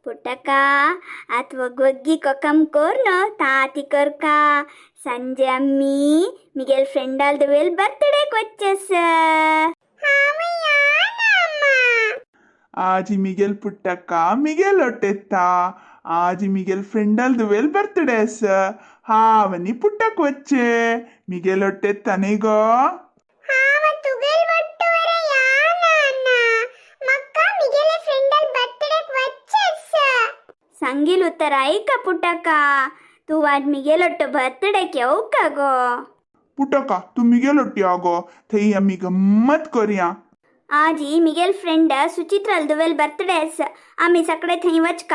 ಪುಟ್ಟಕ್ಕ ಅಥವಾ ಗೊಗ್ಗಿ ಕೊಕ್ಕಂ ಕೋರ್ನು ತಾತಿ ಕೊರ್ಕ ಸಂಜೆ ಅಮ್ಮಿ ಮಿಗೆಲ್ ಫ್ರೆಂಡ್ ಆಲ್ದ ವೇಲ್ ಬರ್ತ್ಡೇ ಕೊಚ್ಚಸ್. ಆಜಿ ಮಿಗೆಲ್ ಪುಟ್ಟಕ್ಕ ಮಿಗೆಲ್ ಒಟ್ಟೆತ್ತ ಆಜಿ ಮಿಗೆಲ್ ಫ್ರೆಂಡ್ ಅಲ್ದು ವೇಲ್ ಬರ್ತ್ಡೇಸ್ ಹಾವನಿ ಪುಟ್ಟಕ್ ವಚ್ಚೆ ಮಿಗೆಲ್ ಒಟ್ಟೆತ್ತನಿಗೋ. ಸಂಗಿಲ್ ಉತ್ತರ ಐಕ ಪುಟ್ಟಕ್ಕ ತೂ ಆಜ್ ಮಿಗೆಲ್ ಒಟ್ಟು ಬರ್ತ್ಡೇ ಕೆೌಕಾಗೋ. ಪುಟ್ಟಕ್ಕ ತು ಮಿಗೆಲ್ ಒಟ್ಟಿ ಆಗೋ ಥೈ ಅಮ್ಮಿ ಗಮ್ಮತ್ ಕೊರಿಯಾ. ಆಜಿ ಮಿಗೆಲ್ ಫ್ರೆಂಡ್ ಸುಚಿತ್ರ ಅಲ್ದುವೆಲ್ ಬರ್ತ್ಡೇಸ್ ಅಮ್ಮಿ ಸಕಡೆ ಥೈ ವಚ್ಕ.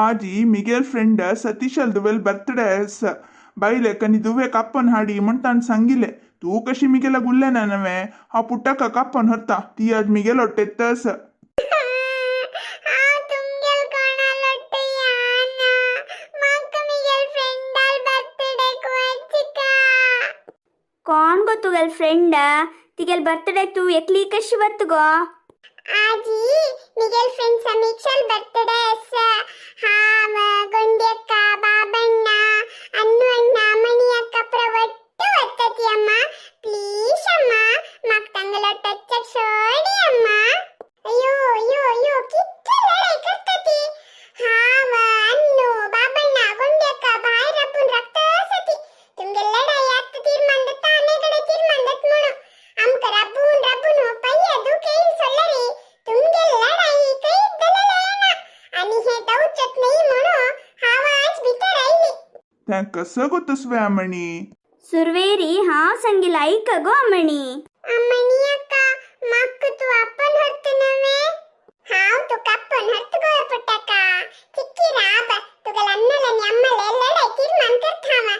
ಆಜಿ ಮಿಗೆಲ್ ಫ್ರೆಂಡ್ ಸತೀಶ್ ಅಲ್ದುವೆಲ್ ಬರ್ತ್ಡೇಸ್ ಬೈಲೆ ಕನಿ ದುವೆ ಕಪ್ಪನ್ ಹಾಡಿ ಮುಂತಾನ್ ಸಂಗಿಲೆ ತೂ ಕಶಿ ಮಿಗೆಲ ಗುಲ್ಲೆ ನನವೆ ಆ ಪುಟ್ಟಕ್ಕ ಕಪ್ಪನ್ ಹೊರ್ತಾ ತೀ ಆಜ್ ಮಿಗೆಲ್ ಒಟ್ಟೆತ್ತಸ್. ಕಾನ್ ಗೊತ್ತುಗಲ್ ಫ್ರೆಂಡ್ ತಿಗೆಲ್ ಬರ್ತ್ಡೇ ತೂ ಎಕ್ಲಿ ಕಶಿ ಬತ್ತುಗೋ. ಆಜಿ ಮಿಗೆಲ್ ಫ್ರೆಂಡ್ ಸಮೀಕ್ಷಲ್ ಬರ್ತ್ಡೇ ಅಸ್ ಹಾವ ಗೊಂಡ್ಯಕ್ಕ ಬಾಬಣ್ಣ ಅನ್ನು ಅಣ್ಣ ಮಣಿಯಕ್ಕ ಪ್ರ ಒಟ್ಟು ಒತ್ತತಿ ಅಮ್ಮ. ಪ್ಲೀಸ್ ಅಮ್ಮ, ಮಕ್ ತಂಗಲೊಟ್ಟಚ್ಚಕ್ ಸೋಡಿ ಅಮ್ಮ. ಅಯ್ಯೋ ಅಯ್ಯೋ ಅಯ್ಯೋ, ಕಿತ್ತು ಲಡಾಯಿ ಕರ್ತತಿ. ಹಾವ ಅನ್ನು ಬಾಬಣ್ಣ ಗೊಂಡ್ಯಕ್ಕ ಬಾಯ್ ರಪ್ಪುನ್ ರಕ್ತ ಸತಿ ತುಮ್ಗೆ ಲಡಾಯಿ ಆತ್ತ ತೀರ್ಮಾನದ ತಾನೇ ಗಡೆ ತೀರ್ಮಾನದತ್ ಮುಣು ಅಮ್ಕ ರಬ್ಬುನ್ ರಬ್ಬುನು ಪಯ್ಯ ದುಕೇಲ್ ಸೊಲ್ಲರಿ तुमगे लढाई काही दललयना आणि हे दौचत नाही म्हणून आवाज भीतर आईली. त्या कसं गोतस्वे अमणी? ಸುರ್ವೇರಿ ಹಾವ್ ಸಂಗಿಲ್ ಐಕಗೋ ಅಮ್ಮಣಿ. अम्मणी अक्का, मक्क तू आपण हरत नव्हे? हाव तुका पण हरत गो पुटका. चिक्की राब तुगल अन्नल आणि अम्मले लढाई तीर्मान करथावा.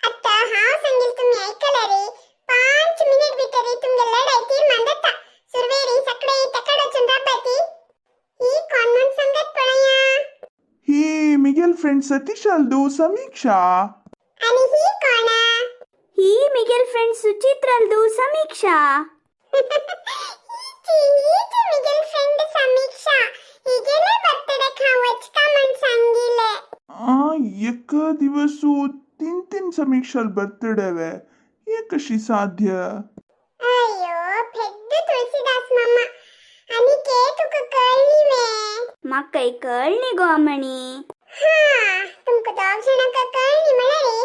आता हाव सांगेल तुम्ही ऐकलं रे 5 मिनिट भितर तुमगे लढाई तीर्मान दत्ता. सुरवेरी सकडे तकडोचून राबाती ही कोण म्हण सांगत पळया. ही मिगेल फ्रेंड सतीश अल्दू समीक्षा. आणि ही कोण? ಹೀ ಮಿಗೆಲ್ ಫ್ರೆಂಡ್ ಸುಚಿತ್ರ ಅಲ್ದು ಸಮೀಕ್ಷಾ. हीची हीच मिगेल फ्रेंड समीक्षा हिगेले बर्थडे खावच का म्हण सांगिले. आ एक दिवस तीन तीन समीक्षाल बर्थडे हे कशी साध्य? अयो फेद्द तुळसीदास मामा आणि के तुका कळणी वे? ಮಕ್ಕೈ ಕಳ್ನಿಗೋ ಅಮ್ಮಣಿ. हा तुमका दोग जणांका कळणी म्हणाले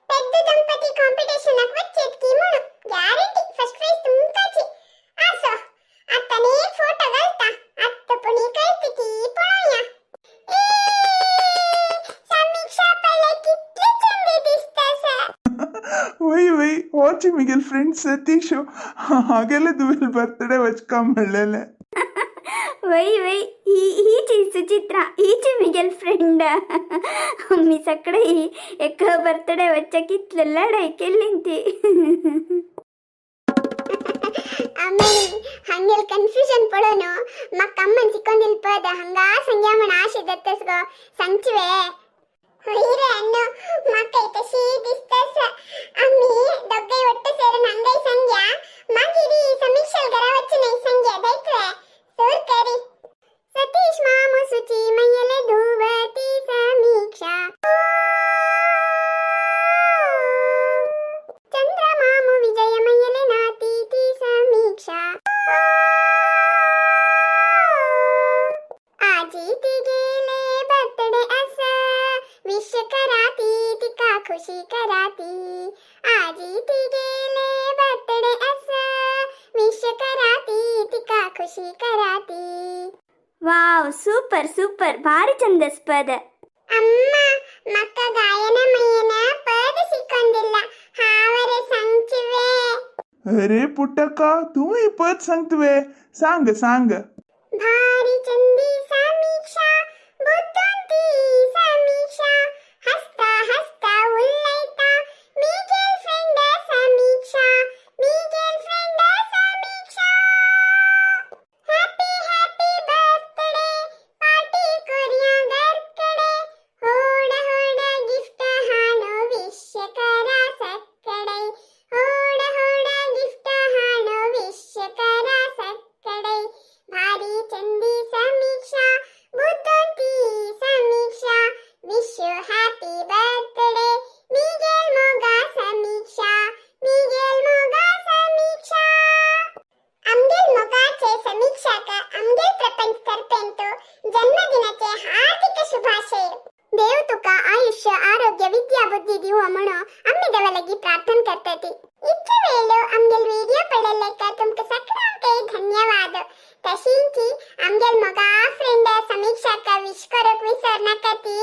पेद्द दंपती कॉम्पिटिशनाक वच्चेत की म्हणून गॅरंटी फर्स्ट प्राइज तुमकाची. असो आता एक फोटो घालता आत्ता पुणी कळते ती पळोवया. ए समीक्षा पळय कितली चंदी दिसता. वय वय होची मिगेल फ्रेंड सतीश हागेले दुवेल बर्थडे वचका म्हणलेले. वೈ ವೈ ಹೀ ಹೀಚಿ ಸುಚಿತ್ರ ಹೀಚಿ ಮಿಗೆಲ್ ಫ್ರೆಂಡ್ ಅಮ್ಮಿ ಸಕಡೆ ಎಕ್ಕ ಬರ್ತಡೇ ವಚ್ಚ ಕಿತ್ಲ ಲಡಾಯಿ ಕೆಲ್ಲಿಂತಿ. ಅಮ್ಮಣಿ ಹಂಗೆಲ್ ಕನ್ಫ್ಯೂಷನ್ ಪಡೋನು ಮಕ್ಕ ಅಮ್ಮನ್ ಸಿಕ್ಕೊಂದಿಲ್ ಪದ ಹಂಗಾ ಸಂಗ್ಯಾಮಣ ಆಶೆ ದತ್ತಸ್ಗೋ ಸಂಚುವೆ ಹೊಯ್ರೆ ಅನ್ನು ಮಕ್ಕೈತ ಶೀ ದಿಸ್ತಸ್ ಅಮ್ಮಿ ದೊಗ್ಗೈ ಒಟ್ಟು ಸೇರನ್ ಹಂಗೈ ಸಂಗ್ಯಾ ಮಾಗಿರಿ ಸಮೀಕ್ಷಲ್ ಗರ ವಚ್ಚನೈ ಸಂಗ್ಯಾ ದೈತ್ವೆ ಸೂರ್ ಕರಿ. ಸತೀಶ್ ಮಾಮು ಸುಚಿ ಮೈಯಲೆ ಧೂವತಿ ಸಮೀಕ್ಷಾ ಚಂದ್ರ ಮಾಮು ವಿಜಯ ಮೈಯಲೆ ನಾತೀತಿ ಸಮೀಕ್ಷಾ आजी गेले बर्थडे अस विश कराती तिका खुशी कराती. आजी गेले बर्थडे अस विश कराती तिका खुशी कराती. ವಾವ್ ಸೂಪರ್ ಸೂಪರ್ ಭಾರಿ ಚಂದಸ್ಪದ. ಅಮ್ಮ ಮಕ್ಕ ಗಾಯನ ಮಯ್ಯನ ಪದ ಸಿಕ್ಕೊಂದಿಲ್ಲ ಹಾವರೆ ಸಂಚಿವೆ. अरे पुट्टका तू पद सांगतवे सांग सांग. भारी चंदी समीक्षा बुद्धंती समीक्षा हसता हसता उल्लयता मिगेल फ्रेंड समीक्षा Miguel friend Samiksha. Happy happy birthday party Korea घरकडे होड होड गिफ्ट हाणो विश करा सक्कडे होड होड गिफ्ट हाणो विश करा सक्कडे. भारी चंदी समीक्षा बुद्ध आयुष्य आरोग्य विद्या बुद्धी दिवो म्हणून आम्ही देवालागी प्रार्थना करतती. इतके वेळ आमगेल व्हिडिओ पडलेक तुमका सगळ्यांक धन्यवाद. तशींची आमगेल मोगा फ्रेंड समीक्षाक विश करूक विसर नाकाती.